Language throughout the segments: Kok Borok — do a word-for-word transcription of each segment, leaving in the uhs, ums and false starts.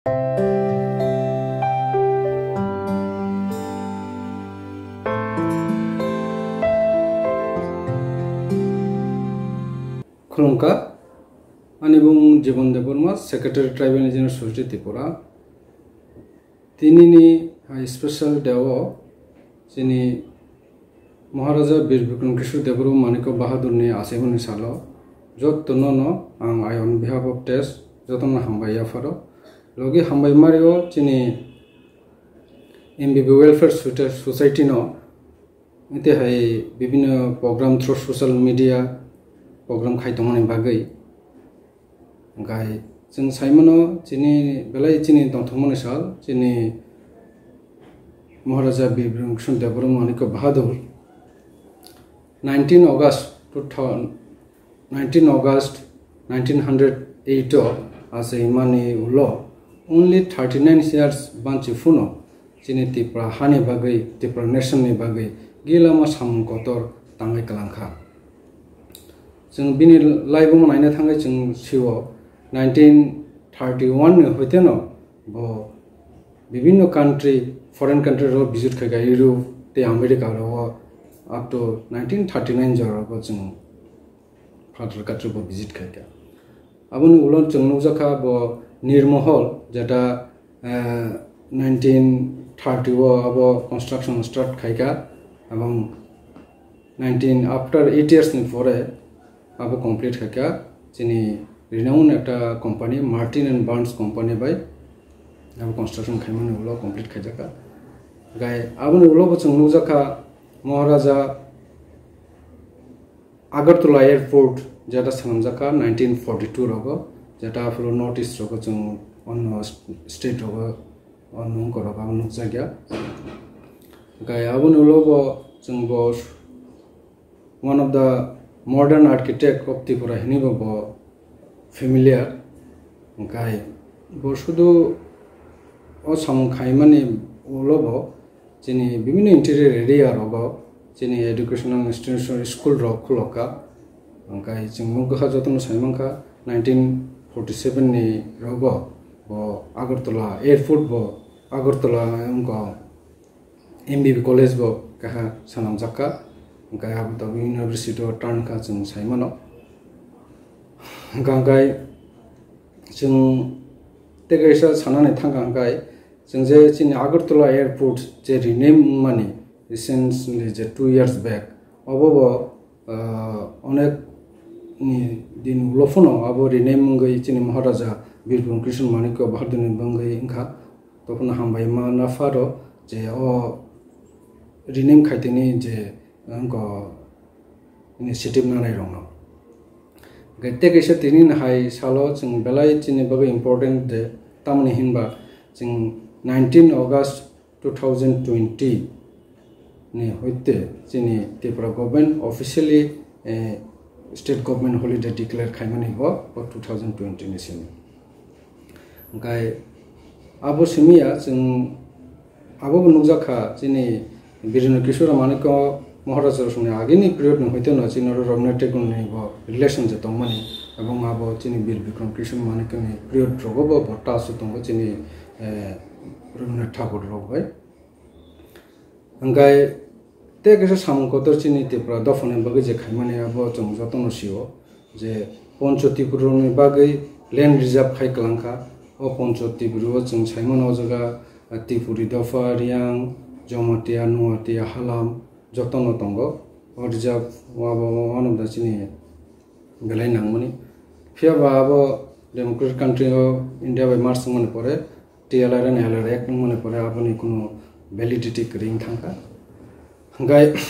Khulumkha, ani bung Jibon Debbarma, Secretary Tribal Engineer Society Tripura. Tinini hai special day o chini Maharaja Bir Bikram Kishore Debbarma Manikya Bahadurni achaimani salo jotono no ang I on behalf of TES jotono hambai yapharo. Logi hambai mario chini M B B Welfare Soci-, Society no, ite hai bibhinno program through social media program khai tongmani bagwi. Hwnkhe chwng saimano chini belai chini tongthokmani sal, chini Maharaja Bir Bikram Kishore Debbarma Manikya Bahadur nineteen August two thousand, nineteen August nineteen hundred eight o achaimani ulo only thirty nine years banchi phano chini Tripura hani bagwi, Tripura nation ni bagwi gilama samung kotor tangwi kwlangkha. Chwng bini laibuma naina thangwi chwng sio nineteen thirty one ni hoiteno bo bibhinno country, foreign country rok visit khaikha, Europe tei America rogo up to nineteen thirty nine jora rogo chwng Father Katri bo visit khaikha. Aboni ulo chwng nukjakha bo Nirmohol, jeta, eh, nineteen thirty o abo construction start khaikha, abang nineteen, after eight years ni pore abo complete khaikha. Chini renowned ekta company, Martin and Barnes company bai abo construction khaimani ulo complete khaijakha. Gai aboni ulo bo chwng nukjakha Maharaja Agartala Airport jeta swnamjakha nineteen forty two rogo, jeta aphuru North East rogo chwng onno state rogo onno wngkor rogo abo nukjakya. Hwnkhe aboni ulo bo chwng bo one of the modern architect of Tripura hinwi bo bo familiar. Hwnkhe bo sudu o samung khaimani ulo bo chini bibhinno interior area rogo chini educational institution, school rok khulokha. Hwnkhe chwng nukha jotono saimankha nineteen forty seven ni rogo bo Agartala airport bo Agartala wngkha M B B college bo kaha swnamjakha. Hwnkhe abo tabuk university o turn kha chwng saimano. Hwnkhe chwng tei kaisa sanani thangkha hwnkhe chwng je chini Agartala airport je rename wngmani recently je two years back, obo bo, ah, onek ni din ulo phano abo rename wngwi chini Maharaja Bir Bikram Kishore Manikya Bahadurni bangwi wngkha. Tophano hambai ma napharo je o rename khaitini je wngkha initiative nanai rokno. Hwnkhe tei kaisa tini hai salo chwng belai chini bagwi important de, tamoni hinba chwng nineteen August two thousand twenty ni hoite chini Tripura government officially, eh, state government holiday declare khaimani bo, bo two thousand twenty ni simi. Hwnkhe abo simi ya chwng abo bo nukjakha chini Birendra Kishore Manikya Maharaja rokni agini period ni hoite no chini oro Rabindranath Tagore ni bo relation je tongmani, ebong abo chini Bir Bikram Kishore Manikya ni period rogo bo, bo touch o tongo chini, eh, Rabindranath Tagore rok bai. Hwnkhe tei kaisa samung kotor chini Tripura dophani bagwi je khaimani abo chwng jotono sio je Poncho Tripura ni bagwi land reserve khai kwlangkha. O Poncho Tripura o chwng saimano o jaga Tripuri dopha, Riang, Jamatia, Nuatia, Halam jotono tongo. O reserve o abo one of the chini belai nangmani. Phiya ba abo democratic country o India bai merge wngmani pore, T L R and L R Act wngmani pore aboni kunu validity kwrwi wng thangkha. Hwnkhe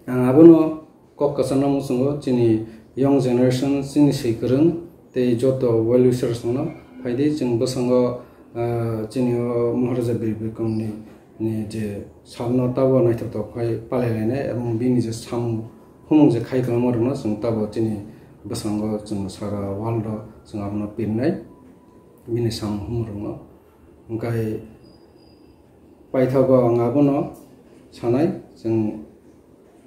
ang abono kok kwcharno muchungo chini young generation, chini swi kwrwng tei joto well wishers no phaidi chwng bwskango, ah, chini o Maharaja Bir Bikram ni ni je salno tabo naithotok khai palai lainai, ebong bini je samung humung je khai kwlangma rokno chwng tabo chini bwskango chwng sara world o chwng abono pirnai bini samung humung rokno. Hwnkhe paithago ang abono sanai, chwng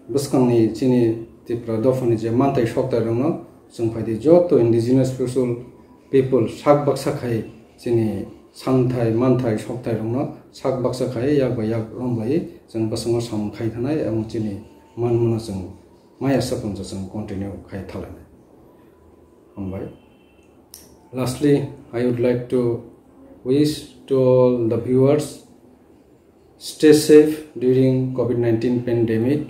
bwskangni chini Tripura dophani je manthai soktai rokno chwng phaidi joto indigenous people, people sak baksa khai chini santhai, manthai, sokthai rokno sak baksa khai yak bai yak romlai chwng bwskango samung khai thanai, abo chini manmano chwng maya sapunjo chwng continue khai thalanai. Hambai. Lastly, I would like to wish to all the viewers, stay safe during COVID nineteen pandemic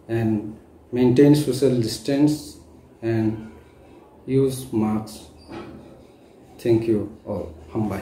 and maintain social distance and use masks. Thank you all. Hambai.